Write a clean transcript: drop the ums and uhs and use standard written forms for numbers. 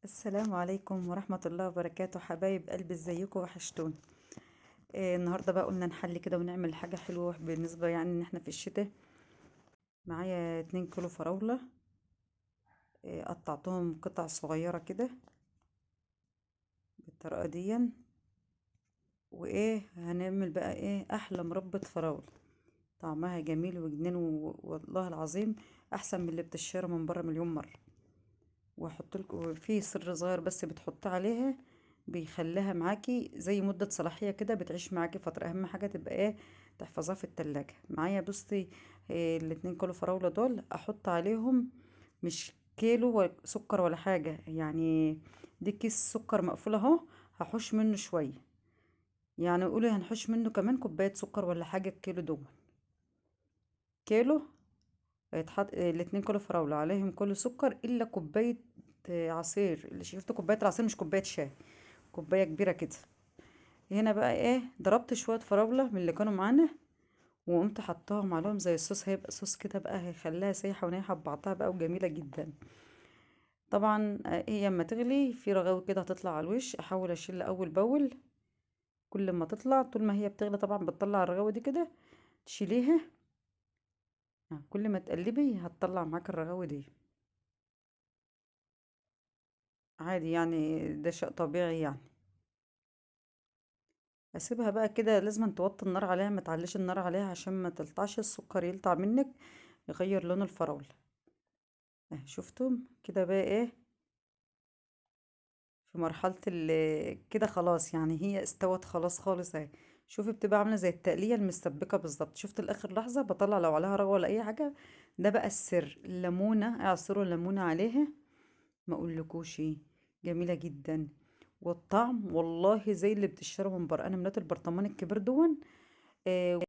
السلام عليكم ورحمة الله وبركاته. حبايب قلبي، ازيكم؟ وحشتوني. النهاردة بقى قلنا نحل كده ونعمل حاجة حلوة بالنسبة يعني ان احنا في الشتاء. معايا 2 كيلو فراولة، قطعتهم قطع صغيرة كده بالطريقة دي. وايه هنعمل بقى؟ ايه احلى مربى فراولة، طعمها جميل وجنان والله العظيم احسن من اللي بتشتري من بره مليون مرة. واحط لكم في سر صغير بس بتحطيه عليها بيخليها معاكي زي مدة صلاحية كده، بتعيش معاكي فترة. اهم حاجة تبقى ايه؟ تحفظها في التلاجة. معايا بصي 2 كيلو فراولة دول احط عليهم مش كيلو سكر ولا حاجة، يعني دي كيس سكر مقفول اهو، هحوش منه شوية، يعني قولي هنحوش منه كمان كوباية سكر ولا حاجة. الكيلو دول كيلو هيتحط 2 كيلو فراولة عليهم كل سكر الا كوباية عصير، اللي شفت كوباية العصير مش كوباية شاي، كوباية كبيرة كده. هنا بقى ايه، ضربت شوية فراولة من اللي كانوا معانا وقمت حطاهم عليهم زي الصوص، هيبقى صوص كده بقى هيخليها سايحة ونايحة ببعضها بقى وجميلة جدا. طبعا ايه اما تغلي في رغاوي كده هتطلع على الوش، احاول اشيل اول باول كل ما تطلع، طول ما هي بتغلي طبعا بتطلع الرغاوي دي كده تشيليها، كل ما تقلبي هتطلع معاك الرغاوي دي عادي، يعني ده شيء طبيعي. يعني اسيبها بقى كده، لازم توطي النار عليها، ما تعليش النار عليها عشان ما تلطعش السكر يلطع منك يغير لون الفراولة. شفتم كده بقى ايه في مرحلة كده خلاص، يعني هي استوت خلاص خالص اهي. شوفي بتبقى عاملة زي التقلية المسبكة بالظبط. شفت الاخر لحظة بطلع لو عليها رغوة ولا اي حاجة. ده بقى السر، الليمونة، اعصروا الليمونة عليها، ما اقولكوش جميلة جدا. والطعم والله زي اللي بتشتروا من بره. انا ملات البرطمان الكبير دون.